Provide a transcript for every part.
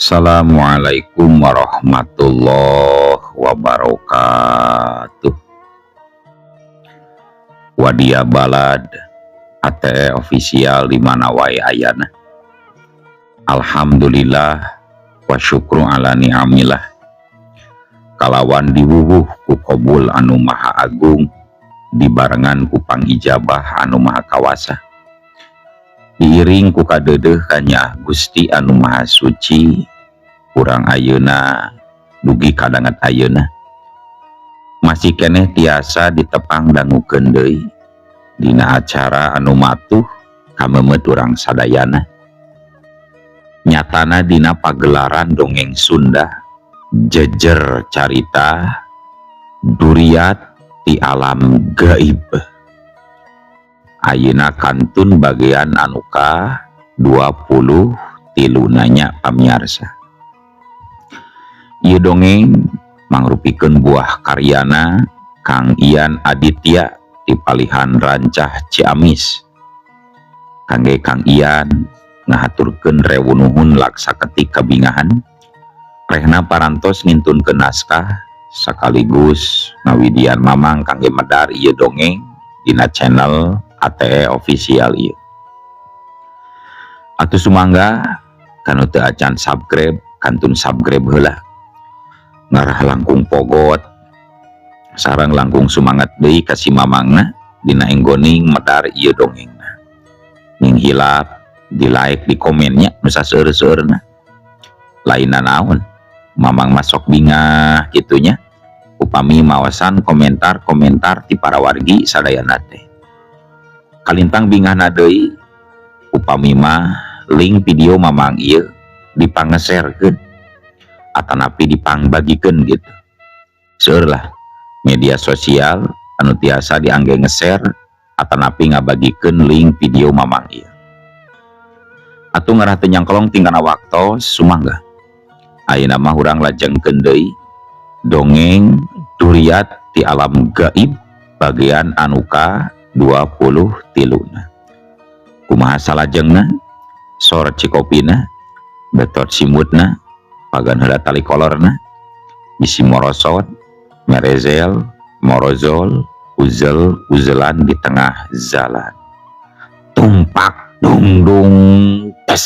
Assalamualaikum warahmatullahi wabarakatuh. Wadia Balad ATE official di mana wae ayana. Alhamdulillah wa syukru ala ni'amillah. Kalawan diwuwuh ku kobul anu maha agung dibarengan ku pangijabah anu maha kawasa. Diiring ku kadeudeuh kanya Gusti anu maha suci. Kurang ayeuna dugi kadanget ayeuna masih keneh tiasa ditepang dangukeun deui dina acara anu matuh kamemeut urang sadayana, nyatana dina pagelaran dongeng Sunda jejer carita duriat ti alam gaib. Ayeuna kantun bagian anu ka 23 nanya pamiarsa. Ieu dongeng mangrupikeun buah karyana Kang Ian Aditya di Palihan Rancah Ciamis. Kangge Kang Ian ngahaturkeun rewu nuhun laksa ketik kabingahan rehna parantos ngintunkeun naskah sekaligus ngawidian mamang kangge medar ieu dongeng dina channel ATE official ieu. Atuh sumangga kanu teu acan subscribe kantun subscribe heula. Ngarah langkung pogot sareng langkung sumangat deui ka si mamangna dina enggoning medar ieu dongengna. Ning hilap di like di komennya nu saseur-seurna. Lainna naon mamang masok bingah kitunya upami mawasan komentar-komentar ti para wargi sadayana teh. Kalintang bingahna deui upami mah link video mamang ieu dipangeserkeun atanapi dipangbagikeun gitu. Seueur lah media sosial anu tiasa diangge nge-share atanapi ngabagikeun link video mamang ieu. Atuh ngarah teu nyangkolong tingkana waktos sumangga. Ayeuna mah urang lajengkeun deui dongeng duriat ti alam gaib bagian anu ka 23. Kumaha salajengna? Sor cikopina, betot simutna, pagan heula tali kolorna, bisi morosot, merezel, morozol, uzel, uzelan di tengah jalan. Tumpak dung dung tes.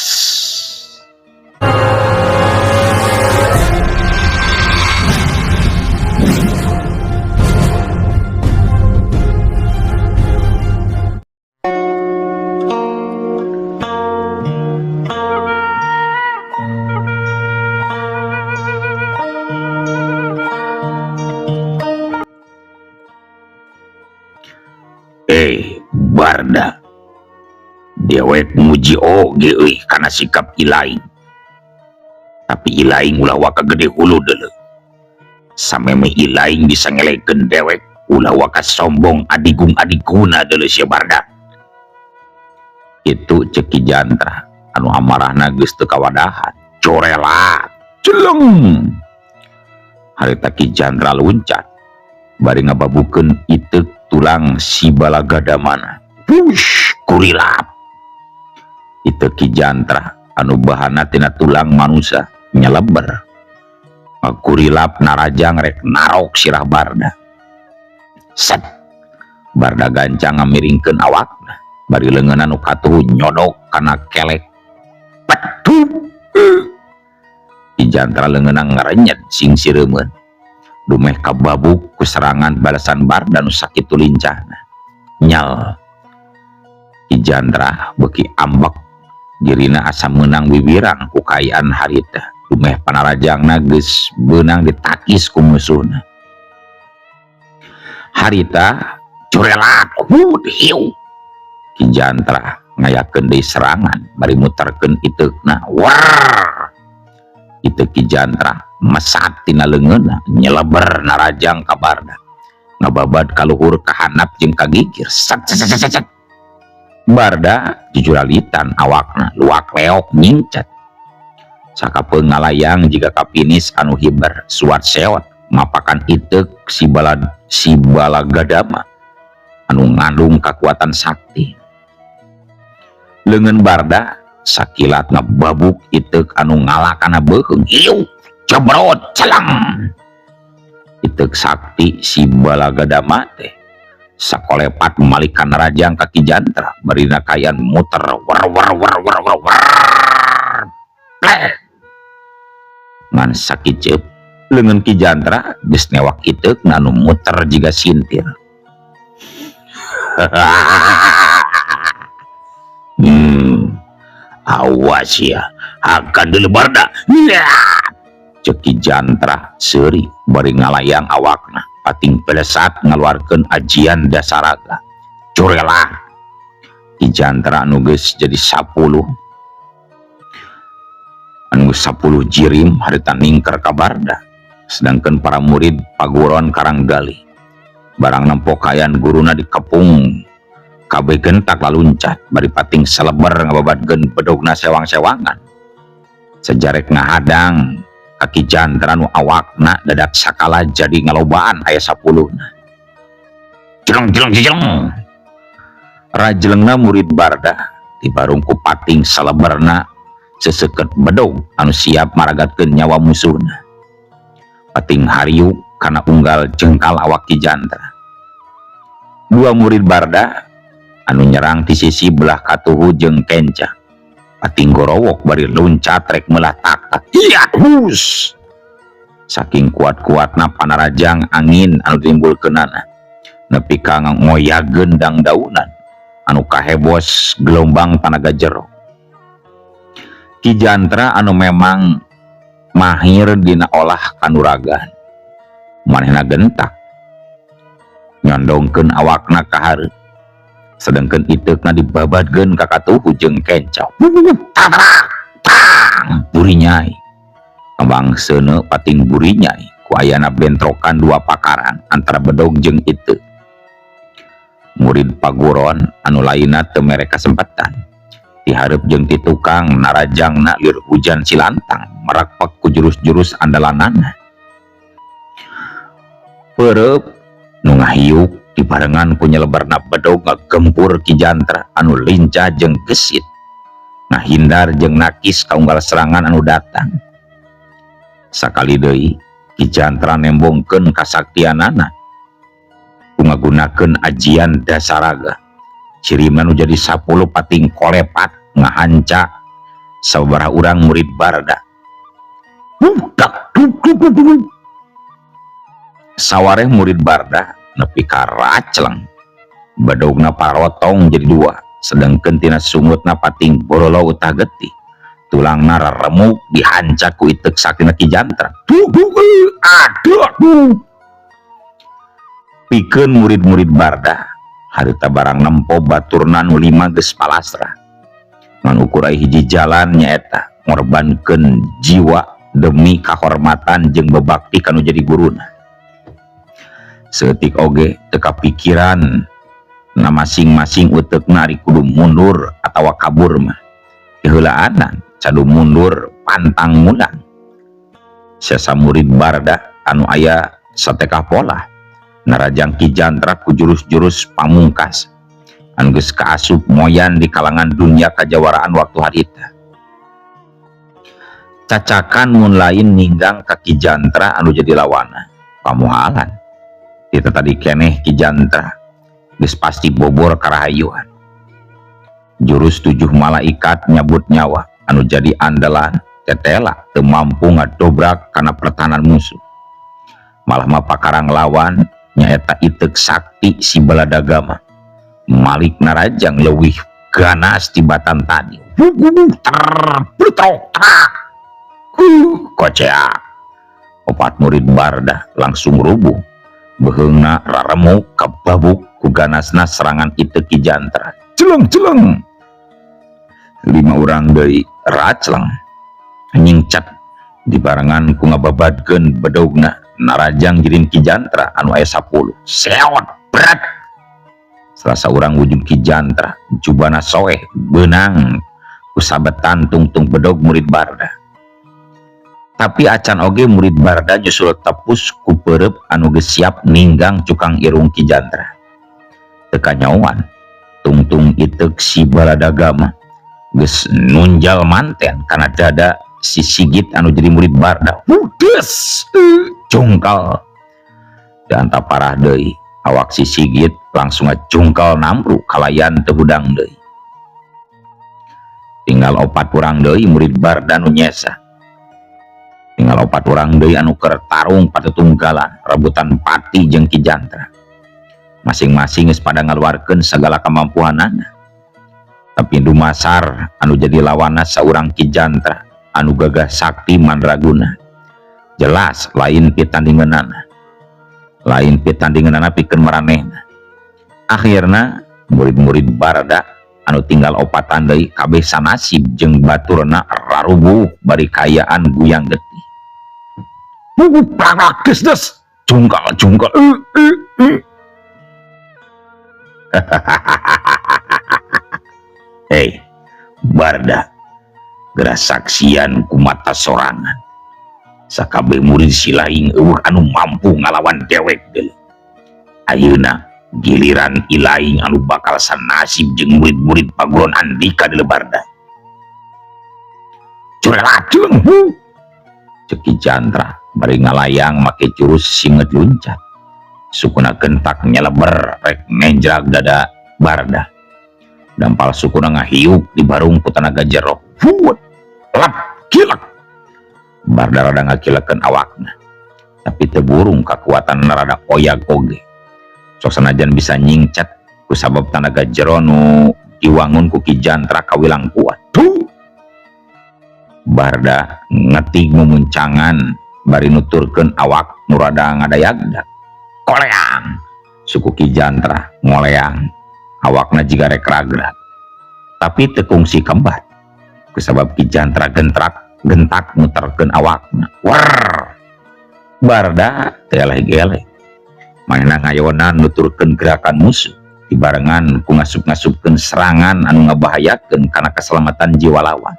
Barda dewek muji oge euy kana sikap ilaing, tapi ilaing ulah waka gede hulu deuleu. Sameme ilaing bisa ngelekeun dewek ulah waka sombong adigung adiguna deuleu sia Barda. Itu cek Ki Jantra anu amarahna geus teu kawadahan, corelat celeng. Harita Ki Jantra luncat bari ngababukeun iteuk tulang si Balagadamana. Wush, kurilap. Itu Ki Jantra anu bahana tina tulang manusia nyeleber. Kurilap narajang rek narok sirah Barda. Set. Barda gancang ngamiringkeun awakna bari leungeunna nu katuhu nyodok kana kelek. Petup. Ki Jantra leungeunna ngarenyet sing sireumeun. Dumeh kababuk ku serangan balasan Barda nu sakitu lincahna. Nyal. Ki Jantra beuki ambek dirina asa meunang wiwirang ku kaayaan harita. Dumeh panarajangna geus beunang ditakis ku musuhna. Harita curelat hud hiu. Ki Jantra ngayakeun deui serangan bari muterkeun iteukna. War. Iteuk Ki Jantra mesat tina leungeunna nyeleber narajang ka Barda. Ngababad kaluhur kahanap jeung kagigir. Sat sat sat sat. Barda jujuralitan awakna luak leok nyingcat. Sakapeung ngalayang jiga kapinis anu hiber suat seot mapakan iteuk si Balagadama anu ngandung kakuatan sakti. Leungeun Barda Sakilat ngababuk iteuk anu ngalakana beuheung. Ieu jebrot celang. Iteuk sakti si Balagadama teh sakolepat malikan rajang ka Ki Jantra bari kayan muter wer wer wer wer wer wer. Plek. Ngan sakiceup leungeun Ki Jantra geus newak iteuk anu muter jiga sintir. Awas ya, akan dulu barda. Cek Ki Jantra seuri bari ngalayang awakna pating pelesat ngaluarkeun ajian Dasaraga. Curelah. Ki Jantra anu geus jadi 10 anu 10 jirim harita ningker ka barda. Sedangkan para murid paguron Karanggalih barang nempo kaayaan guruna dikepung kabeh gentak laluncat bari pating seleber ngababadkeun bedogna sewang-sewangan. Sejarek ngahadang ka Ki Jantra nu awakna dadak sakala jadi ngalobaan aya 10. Jeleng jeleng jeleng. Rajelengna murid barda dibarung ku pating seleberna seseukeut bedog anu siap maragatkeun nyawa musuhna. Pating hariuk kana unggal jengkal awak Ki Jantra. Dua murid barda anu nyerang ti sisi belah katuhu jeung kenca pating gorowok bari luncat rek meulah tak-tak. Iya hus. Saking kuat-kuatna panarajang angin anu timbulkeunana nepi ka ngoyageun dangdaunan anu kahebos gelombang tanaga jero. Ki Jantra anu memang mahir dina olah kanuragan manehna gentak nyondongkeun awakna ka hareup, sedangkan iteukna dibabadkeun ka katuhu jeung kenca. Tang burinyai kembang seuneu pating burinyai ku ayana bentrokan dua pakaran antara bedog jeung iteuk. Murid paguron anu lainna teu mere kasempatan ti hareup jeung ti tukang narajangna lir hujan silantang merakpek ku jurus-jurus andalanana. Peureub nu ngahiuk dibarengan ku nyelebarna bedog ngagempur Ki Jantra anu lincah jeung gesit ngahindar jeung nakis kaunggal serangan anu datang. Sakali deui Ki Jantra nembongkeun kasaktianana ku ngagunakeun ajian Dasaraga. Cirimna nu jadi 10 pating kolepat ngahanca sababaraha urang murid barda. Budak sawareh murid barda nepi ka racleng bedogna parotong jadi dua, sedangkan tina sungutna pating borolo utah getih tulangna raremuk dihanca ku iteuk saktina Ki Jantra. Aduh aduh. Pikeun murid-murid barda harita barang nempo baturna nu lima geus palasra ngan ukur aya hiji jalan, nyaeta ngorbankeun jiwa demi kahormatan jeung bebakti kanu jadi guruna. Saeutik oge teu kapikiran na masing-masing uteukna ari kudu mundur atawa kabur mah keheulaanan cadu mundur pantang mulang. Sesa murid barda anu aya satekah pola narajang Ki Jantra ku jurus-jurus pamungkas anu geus kaasup moyan di kalangan dunia kajawaraan waktu harita. Cacakan mun lain ninggang ka Ki Jantra anu jadi lawana pamohalan kita tadi keneh Ki Jantra geus pasti bobor karahayuan. Jurus 7 malaikat nyabut nyawa anu jadi andalan tetela teu mampu ngadobrak kana pertahanan musuh. Malah mah pakarang lawan nyaeta iteuk sakti si Baladagama malik narajang leuwih ganas tibatan tadi. Koceak opat murid barda langsung rubuh, beheungna raremuk kababuk ku ganasna serangan iteuk Ki Jantra. Jeleng jeleng. Lima urang deui racleng nyingcat dibarengan ku ngababadkeun bedogna narajang jirim Ki Jantra anu aya 10. Seot berat. Salah urang wujud Ki Jantra jubana soeh beunang ku sabetan tungtung bedog murid barda. Tapi acan oge murid barda nyusul tepus ku peureub anu geus siap ninggang cukang irung Ki Jantra. Teu kanyaoan tungtung iteuk si Baladagama Geus nunjal manten kana dada si Sigit anu jadi murid Barda. Hudes, jungkal. Dan tak parah deui, awak si Sigit langsung ngajungkal nambru kalayan teu hudang deui. Tinggal opat urang deui murid Barda nu nyesa. Tinggal opat urang deui anu keur tarung patutunggalan rebutan Pati jeung Ki Jantra. Masing-masing geus pada ngaluarkeun segala kemampuanana. Tapi dumasar anu jadi lawanna saurang Ki Jantra anu gagah sakti mandraguna. Jelas lain pitandinganana. Lain pitandinganana pikeun maranehna. Akhirna murid-murid Barda anu tinggal opatan deui kabeh sanasib jeung baturna rarubuh bari kaayaan guyang getih. Plak des des, jungkal jungkal. Uh, uh, uh. Hei, Barda, geura saksian ku mata sorangan. Sakabeh murid silaing euweuh anu mampu ngalawan dewek deuleu. Ayeuna giliran ilaing anu bakal sanasib jeung murid-murid paguron Andika deuleu, Barda. Curelacung, cek Ki Jantra bari ngalayang make jurus singet luncat. Sukuna gentak nyeleber rek nenjrag dada Barda. Dampal sukuna ngahiuk dibarung ku tanaga jero. Huut, lap, kilek. Barda rada ngakilekeun awakna. Tapi teu burung kakuatan rada oyag oge. Sok sanajan bisa nyingcet ku sabab tanaga jero nu diwangun ku Ki Jantra kawilang kuat. Tuh. Barda ngetig mumuncangan bari nuturkeun awak nu rada ngadayagdag. Koleang, suku Ki Jantra ngoleang, awakna jiga rek ragrag. Tapi teu kungsi kembat kusabab Ki Jantra gentrak gentak muterkeun awakna. Wer, Barda teu eleh-geleh. Manehna ngayonan nuturkeun gerakan musuh dibarengan ku ngasup-ngasupkeun serangan anu ngabahayakeun kana keselamatan jiwa lawan.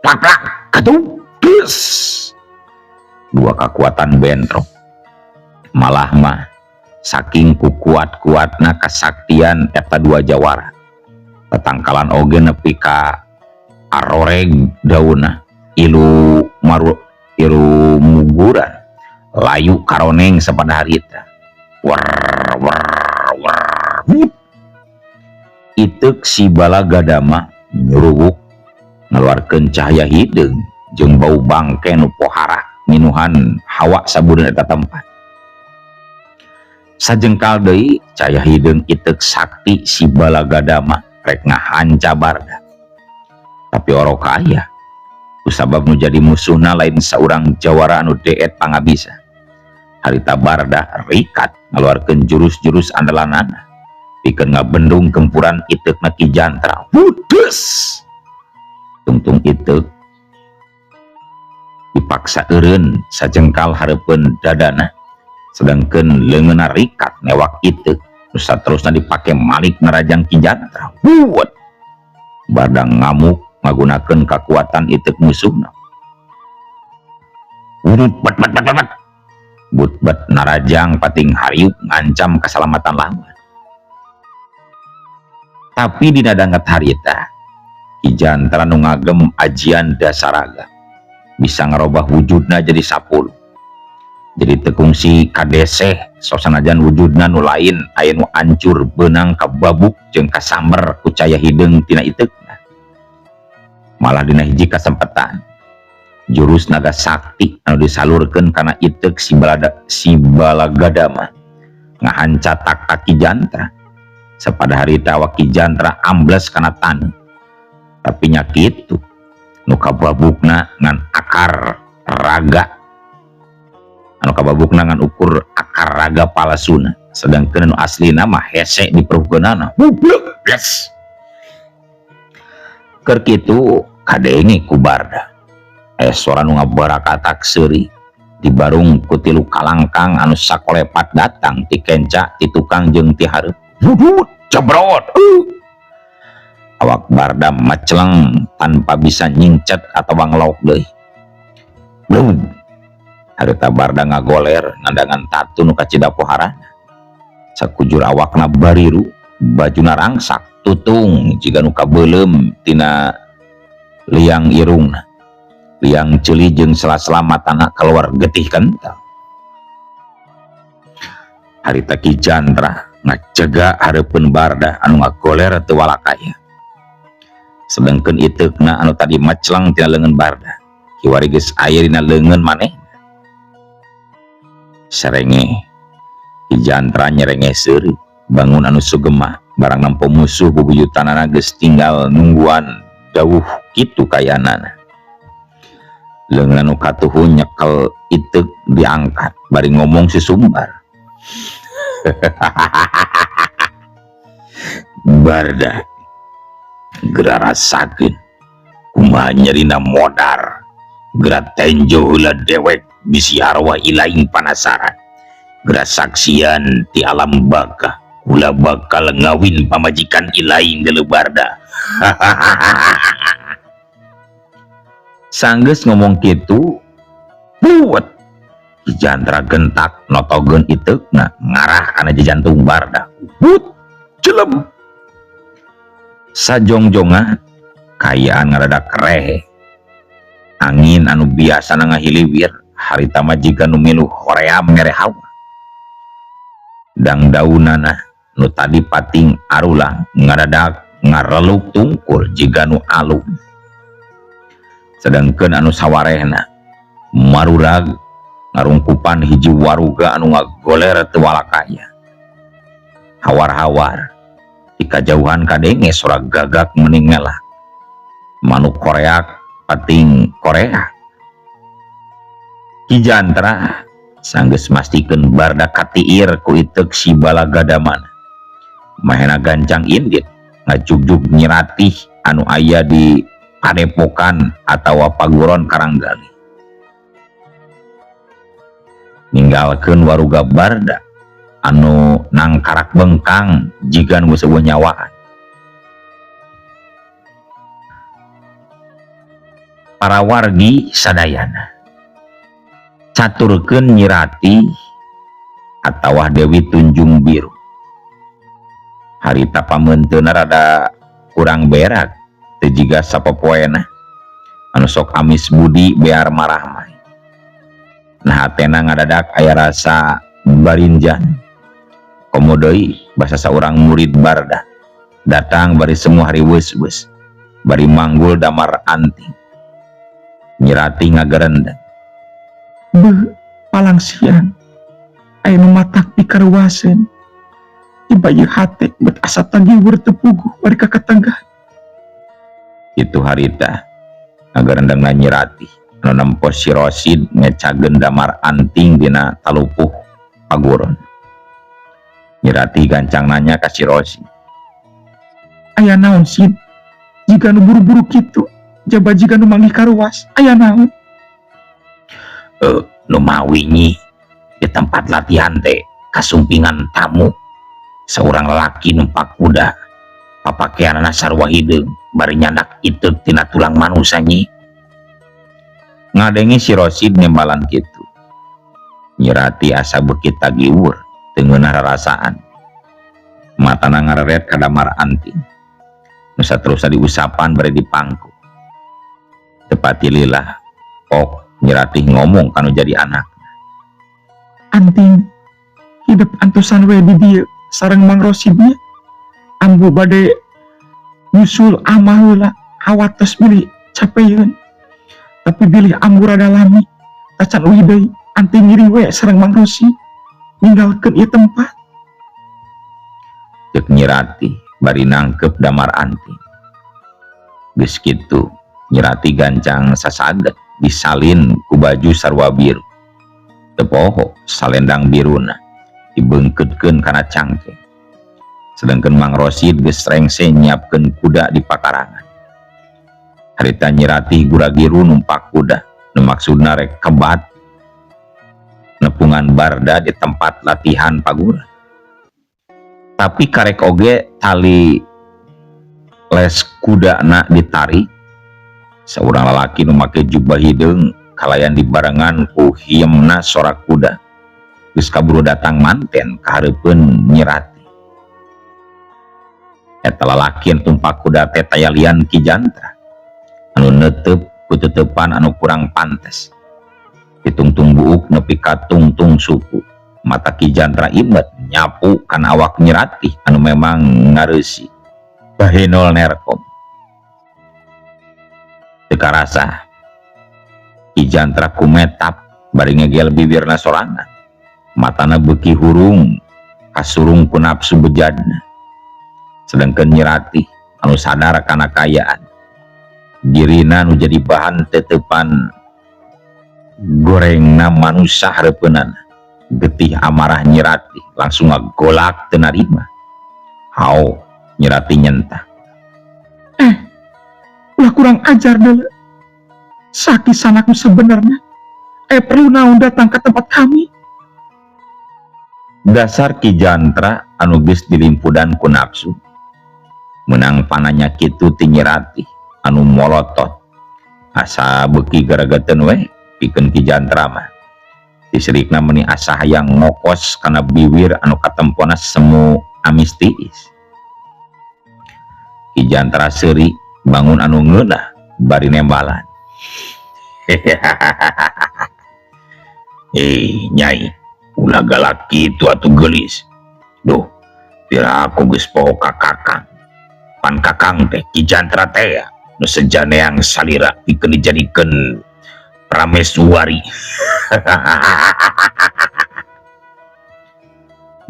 Plak plak, ketuk, des. Dua kekuatan bentrok. Malah mah saking ku kuat-kuatna kasaktian eta dua jawara. Tetangkalan oge nepi ka aroreg daunna, ilu maru ilu muguran, layu karoneng sapada harita. Wer wer wer. Hut. Iteuk si Balagadama nyuruguk ngeluarkeun cahaya hideung jeung bau bangke nu pohara minuhan hawa sabudeun eta tempat. Sajengkal deui cahaya hideung iteuk sakti si Balagadama rek ngahanca Barda. Tapi orok aya kusabab nu jadi musuhna lain saurang jawara anu deet pangabisa. Harita Barda rikat ngaluarkeun jurus-jurus andalanana pikeun ngabendung gempuran iteukna Ki Jantra. Hudes! Tungtung iteuk dipaksa eureun sajengkal hareupeun dadana, sedangkeun leungeunna rikat newak iteuk nu saterusna dipake malik narajang Ki Jantra. Huwet! Barda ngamuk ngagunakeun kakuatan iteuk musuhna. Wudut bat bat bat bat. But-but narajang pating hariuk ngancam keselamatan lawan. Tapi dina danget harita, Ki Jantra nu ngagem ajian Dasaraga bisa ngerubah wujudna jadi 10. Jadi teu kungsi kadeseh sok sanajan wujudna nu lain aya nu ancur beunang kababuk jeung kasamber ku caya hideung tina iteukna. Malah dina hiji kasempatan jurus naga sakti anu disalurkeun kana iteuk si balada si Balagadama ngahanca tak Ki Jantra. Sapada harita awak Ki Jantra ambles kana taneuh. Tapi nya kitu nu kababukna ngan akar raga, anu kababukna ngan ukur akar raga palasuna, sedangkeun anu aslina mah hese diperuhkeunana. Bublek yes. Keur kitu kadenge ku Barda aya sora nu ngabarakatak seuri dibarung ku tilu kalangkang anu sakolepat datang ti kenca, ti tukang, jeung ti hareup. Wudut jebrot. Awak Barda maceleng tanpa bisa nyingcet atau ngelok deui. Belum harita Barda ngagoler nandangan tatu nu kacida poharana. Sakujur awakna bariru, bajuna rangsak. Tutung jiga nu kabeuleum tina liang irungna. Liang ceuli jeung sela-sela matana keluar getih kental. Harita Ki Jantra ngacega hareupeun Barda anu ngagoler teu walakaya. Sedengkeun iteukna anu tadi maclang tina leungeun Barda, kiwari geus aya dina leungeun manehna. Serenge Ki Jantra nyerenge seuri bangun anu sugema barang nempo musuh bubuyutanana geus tinggal nungguan dawuh kitu kayanana. Leungeun anu katuhu nyekel iteuk diangkat bari ngomong si Sumbar. Barda geura rasakeun kumaha nyerina modar, geura tenjo heula dewek bisi arwah ilaing panasaran, geura saksian ti alam baka kula bakal ngawin pamajikan ilaing deuleu Barda. Sanggeus ngomong kitu buat Ki Jantra gentak notogeun iteukna ngarah kana jantung Barda. But jelem sajongjongan kayaan ngaradak rehe. Angin anu biasana ngahiliwir harita mah jiga nu milu hoream mere hawa. Dang daunana nu tadi pating arulang ngaradak ngareluk tungkul jiga nu alum. Sedangkeun anu sawarehna marurag ngarungkupan hiji waruga anu ngagoler teu walakaya. Hawar-hawar di kajauhan kadenge sora gagak meuning ngelak. Manuk koreak pating Korea. Ki Jantra sanggeus mastikeun Barda katiir ku iteuk si Balagadamana. Mahena gancang indit ngajugjug nyiratih anu aya di padepokan atawa paguron Karanggali. Ninggalkeun waruga Barda anu nangkarak bengkang jiga nu geus eueuh nyawaan. Para wargi sadayana caturkeun Nyirati atawa Dewi Tunjung Biru. Harita pameunteuna rada kurang berak teu jiga sapopoena anu sok amis budi bear marah mah. Nah hatena ngadadak aya rasa barinjan. Komo deui basa saurang murid Barda datang bari semua hari weus-weus bari manggul damar anting. Nyirati ngagerendeng. Beuh, palang siang aya nu matak pikaruaseun. Tiba ieu hate bet asa tagiweur teu puguh bari kakatengah. Itu harita ngagerendengna Nyirati anu nempo si Rosid ngecageun damar anting dina talupuh paguron. Nyirati gancang nanya ka si Rosid. Aya naon Sid? Jiga nu buru-buru kitu, jaba jiga nu manggih karuas, aya naon? Nu mawi nyi di tempat latihan teh kasumpingan tamu seorang lelaki numpak kuda, papakeanana sarua hideung bari nyandak iteuk tina tulang manusa nyi. Ngadenge si Rosid nembalan kitu. Nyirati asa beuki tagiwur teu ngeunah rarasaan. Matana ngareret ka damar anting. Nu saterusna diusapan bari dipangku. Tepati lila, ok Nyiratih ngomong kanu jadi anak. Anting hidup antusan we di dieu sareng Mang Rosidnya. Ambu bade nyusul amah heula hawatos bilih capeun. Tapi bilih ambu rada lami tacan uih deui anting ngiring we sareng Mang Rosid ninggalkeun ieu tempat. Ceuk Nyirati bari nangkep damar anting. Geus kitu Nyirati gancang sasaget disalin ku baju sarua biru. Teu poho salendang biruna dibeungkeutkeun kana cangkeng. Sedangkeun Mang Rosid geus rengse nyiapkeun kuda di pakarangan. Harita Nyirati gura-giru numpak kuda, nu maksudna rek kebat nepungan Barda di tempat latihan paguran. Tapi karek oge tali les kudana ditarik. Seorang lalaki nu make jubah hideung kalayan dibarengan ku hiemna sora kuda. Geus kaburu datang manten ka hareupeun Nyirati. Eta lalaki anu tumpak kuda teh tayalian Ki Jantra anu neuteup ku teuteupan anu kurang pantes. Ditungtung buuk nepi ka tungtung suku. Mata Ki Jantra imet nyapu kana awak Nyi Ratih anu memang ngareusi. Bahenol nerkom. Teu karasa Ki Jantra kumetap bari ngegel bibirna sorangan. Matana beuki hurung kasurung ku nafsu bejadna. Sedangkan Nyi Ratih anu sadar kana kaayaan dirina nu jadi bahan tetepan gorengna manusa hareupeunana. Getih amarah Nyi Ratih langsung ngagolak teu narima. Hao Nyi Ratih nyentah. Ulah kurang ajar deuleu. Sakit sanakmu sebenarnya. Perlu naon datang ke tempat kami? Dasar Ki Jantra anu geus dilimpudan ku nafsu. Menang pananya kitu ti Nyi Ratih anu molotot. Asa beuki garageteun we pikeun Ki Jantra mah. Disirikna meuni asa hayang ngokos kana biwir anu katempona semu amis tiis. Ki Jantra seuri bangun anu ngeunah bari nembalan. Nyai, ulah galak kitu atuh geulis. Duh, pira aku geus poho ka kakang. Pan kakang teh Ki Jantra teh ya, nu sejane yang salira pikeun dijadikeun prameswari.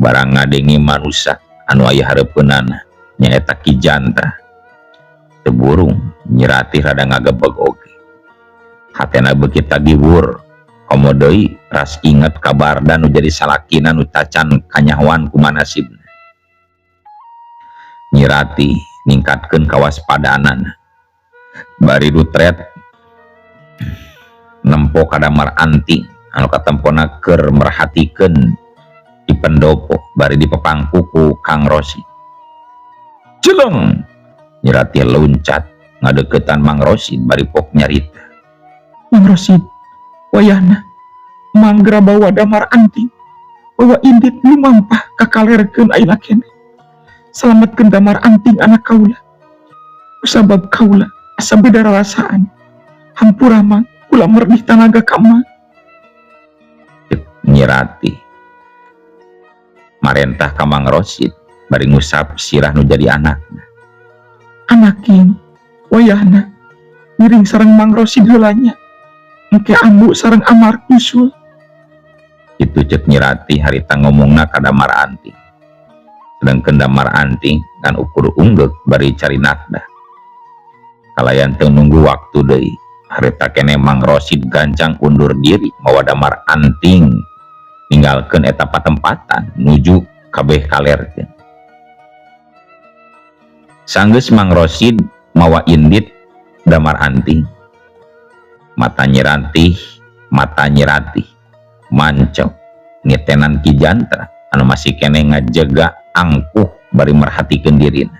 Barang ngadenge manusa anu aya hareupeunana nyaeta Ki Jantra. Teu burung Nyi Ratih rada ngagebeg oge. Hatena beuki tagiwur. Komo deui ras inget ka Barda nu jadi salakina nu tacan kanyahoan kumaha nasibna. Nyi Ratih ningkatkeun kawaspadaanana. Bari rutret nempo ka Damar Anting anu katempona keur merhatikeun di pendopo bari dipepangku ku Kang Rosi. Jeleng! Nyi Ratih loncat ngadeukeutan Mang Rosid bari pok nyarita. Mang Rosid, wayahna manggra bawa Damar Anting, bawa indit lumampah kakalerkeun ayeuna keneh. Selamatkeun Damar Anting anak kaula. Kusabab kaula asa beda rarasaan. Hampura Mang, kula merdih tanaga ka Mang. Cek Nyi Ratih marentah ka Mang Rosid bari ngusap sirah nu jadi anakna. Anaking wayahna ngiring sareng Mang Rosid heula nya. Engke ambu sareng Amar usul. Itu cek Nyi Ratih harita ngomongna ka Damar Anting. Sedangkan Damar Anting kan ukur unggeuk bari cari nakdah. Kalayan teu nunggu waktu deui. Harita keneh Mang Rosid gancang undur diri mawa Damar Anting ninggalkeun eta patempatan nuju kabeh kalerkeun. Sanggeus Mang Rosid mawa indit Damar Anting. Mata Nyi Ratih, mata Nyi Ratih mancok nitenan Ki Jantra anu masih keneh ngajega angkuh bari merhatikeun dirina.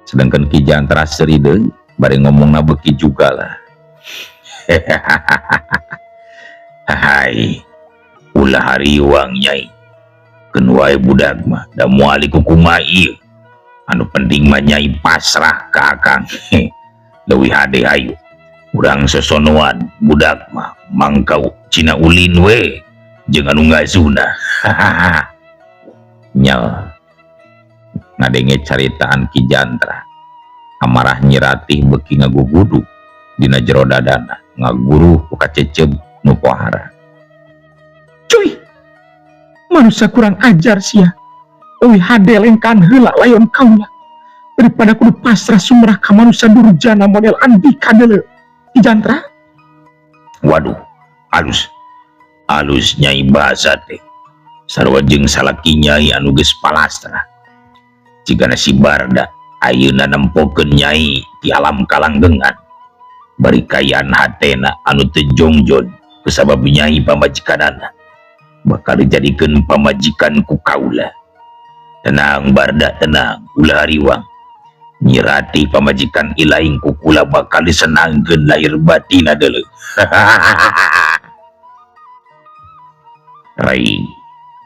Sedangkan Ki Jantra seuri deui bari ngomongna beuki juga lah. Hai, ulah hariwang nyai. Keun wae budak mah da moal dikukumaha ieu. Anu penting mah nyai pasrah ka akang. Leuwih hade hayu. Urang sosonoan budak mah mangkau cina ulin we jeung anu ngazuna. Nyel ngadenge caritaan Ki Jantra. Amarah Nyi Ratih beuki ngagugudug dina jero dadana, ngaguruh ku kaceceb nu pohara. Cuy, manusia kurang ajar sia. Euy hade lengkan heula layon kaula daripada kudu pasrah sumrah ka manusia durjana model Andika deuleu. Ki Jantra. Waduh, alus. Alus nyai bahasa teh. Sarua jeung salaki nyai anu geus palastra. Jigana si Barda ayeuna nempokeun nyai di alam kalanggengan. Bari kayaan hatena anu teu jongjon kusabab nyai pamajikanana. Bakal dijadikeun pamajikan ku kaula. Tenang Barda, tenang, ulah hariwang. Nyi Ratih pamajikan ilaing ku kula bakal disenangkeun lahir batina deuleu. Rai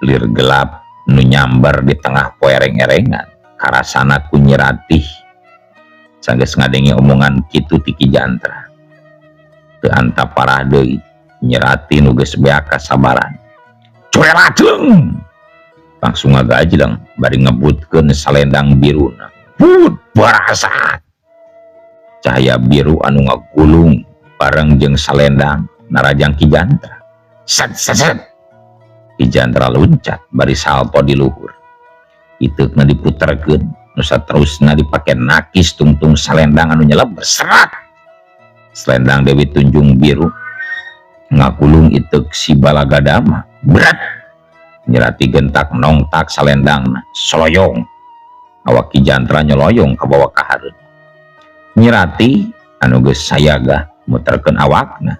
lir gelap nu nyambar di tengah poereng-erengan Karasana ku Nyi Ratih sanggeus ngadenge omongan kitu ti Ki Jantra. Teu antap parah deui Nyi Ratih nu geus beak kasabaran. Curelajeng langsung ngagajleng bari ngebutkeun salendang biruna. Put barasat. Cahaya biru anu ngagulung bareng jeung salendang narajang Ki Jantra. Set set set. Ki Jantra luncat bari salto di luhur. Iteukna diputerkeun nu saterusna dipake nakis tungtung salendang anu nyeleber serat. Selendang Dewi Tunjung Biru ngagulung iteuk si Balagadama. Berat. Nyi Ratih gentak nongtak salendangna soloyong. Awak Ki Jantra nyoloyong kabawa ka hareup. Nyi Ratih anu geus sayaga muterkeun awakna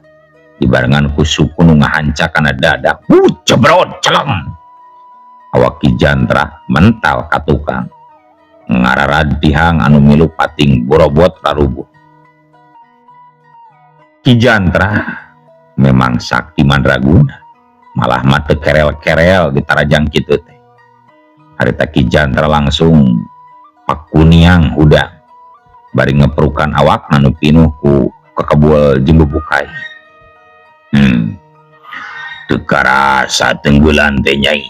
dibarengan ku suku nu ngahancak kana dada. Jebrot celeng. Awak Ki Jantra mental ka tukang. Ngararad tihang anu milu pating borobot rarubuh. Ki Jantra memang sakti mandraguna, malah mah teu kerel-kerel ditarajang kitu teh. Harita Ki Jantra langsung pakuniang hudang bari ngeprukan awakna nu pinuh ku kekebul jeung bubukai. Teu karasa tenggelan teh Nyai.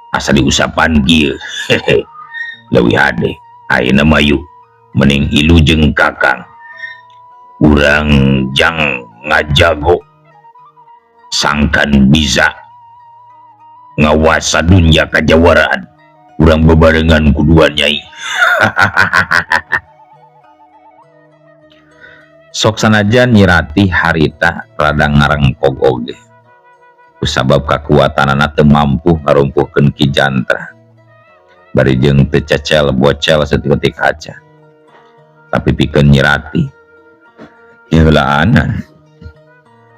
Asa diusapan kieu. Hehe. Leuwih hade ayeuna mah yuk mending ilu jeung Kakang. Urang jang ngajago sangkan bisa ngawasa dunia kajawaraan. Urang bebarengan kuduan Nyai. Sok sanajan Nyi Ratih harita rada ngarengkog oge. Kusabab kakuatanana teu mampu ngarumpuhkeun Ki Jantra. Bari jeung teu cecel bocel saeutik kaca. Tapi pikeun Nyi Ratih heulaanan.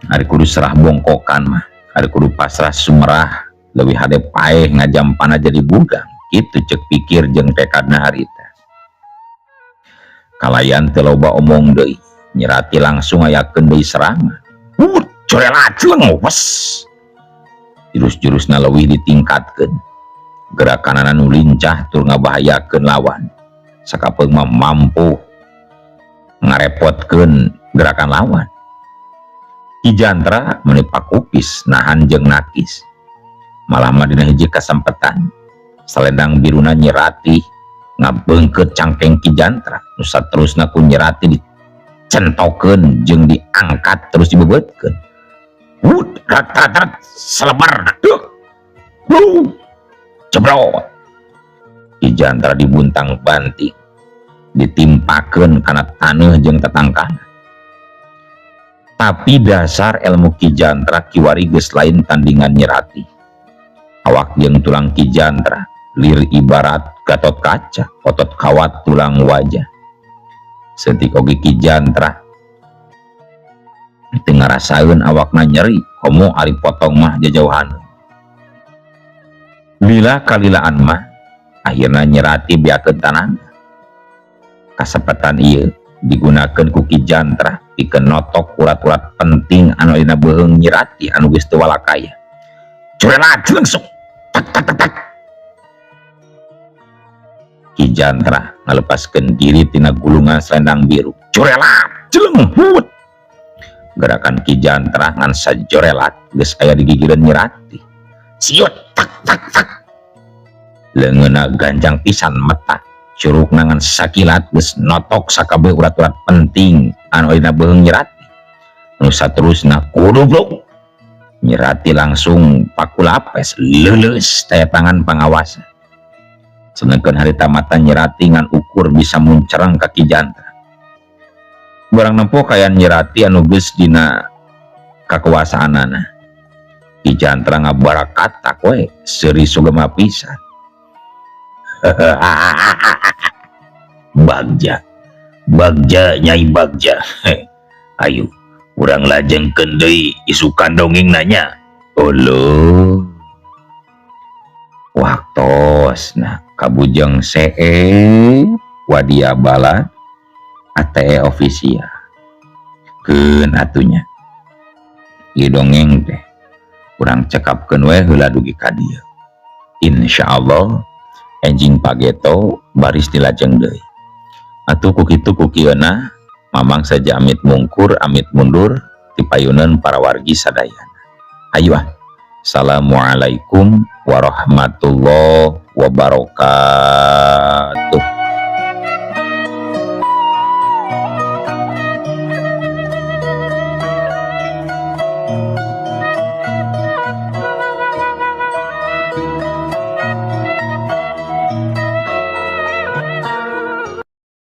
Ari kudu serah bongkokan mah, ari kudu pasrah sumerah, leuwih hade paeh ngajampana jadi bugang. Kitu ceuk pikir jeung tekadna harita. Kalayan teu loba omong deui, Nyi Ratih langsung ngayakeun deui serangan. Corelajleng wes. Jurus-jurusna leuwih ditingkatkeun. Gerakanana nu lincah tur ngabahayakeun lawan. Sakapeung mah mampu ngarepotkeun gerakan lawan. Ki Jantra meuni pakupis nahan jeung nakis. Malah mah dina hiji kasempetan salendang biruna Nyi Ratih ngabeungkeut cangkeng Ki Jantra nu saterusna ku Nyi Ratih dicentokeun jeung diangkat terus dibebeutkeun. Wut rat rat rat selebar duk. Wuh, jebrot. Ki Jantra dibuntang banting ditimpakeun kana taneuh jeung tatangkana. Tapi dasar ilmu Ki Jantra kiwari geus lain tandingan Nyi Ratih. Awak jeung tulang Ki Jantra lir ibarat Gatot Kaca, otot kawat tulang wajah. Saeutik oge Ki Jantra teu ngarasaeun awakna nyeri, komo ari potong mah jajauhan. Lila kalilaan mah akhirna Nyi Ratih beakeun tanaga. Kasempatan ieu digunakeun ku Ki Jantra pikeun notok urat-urat penting anu dina beuheung Nyi Ratih anu geus teu walakaya. Curelajleng sok tak tak tak tak. Ki Jantra ngalepaskeun diri tina gulungan selendang biru. Curelajleng hut. Gerakan Ki Jantra ngan sajorelat geus aya di gigireun Nyi Ratih. Siut tak tak tak. Leungeunna ganjang pisan meta. Curugna ngan sakilat geus notok sakabeh urat-urat penting anu dina beuheung Nyi Ratih. Nu saterusna kudubluk. Nyi Ratih langsung pakulapes leuleus taya tangan pangawasa. Sedengkeun harita mata Nyi Ratih ngan ukur bisa muncereng ka Ki Jantra. Barang nempo kaayaan Nyi Ratih anu geus dina kakuasaanana. Ki Jantra ngabarakatak we seuri sugema pisan. Bagja, Bagja Nyai Bagja. Ayo urang lajengkeun deui isukan dongeng nanya. Uluh. Waktosna kabujeng see Wadia Balad ATE official. Keun atunya. Ieu dongeng teh urang cekapkeun we heula dugi ka dieu. Insyaallah Enjing pageto baris dilajeng deui. Atuh ku kitu ku kieuna, Mamang saja amit mungkur, amit mundur tipayuneun para wargi sadayana. Ayo ah. Assalamualaikum warahmatullahi wabarakatuh.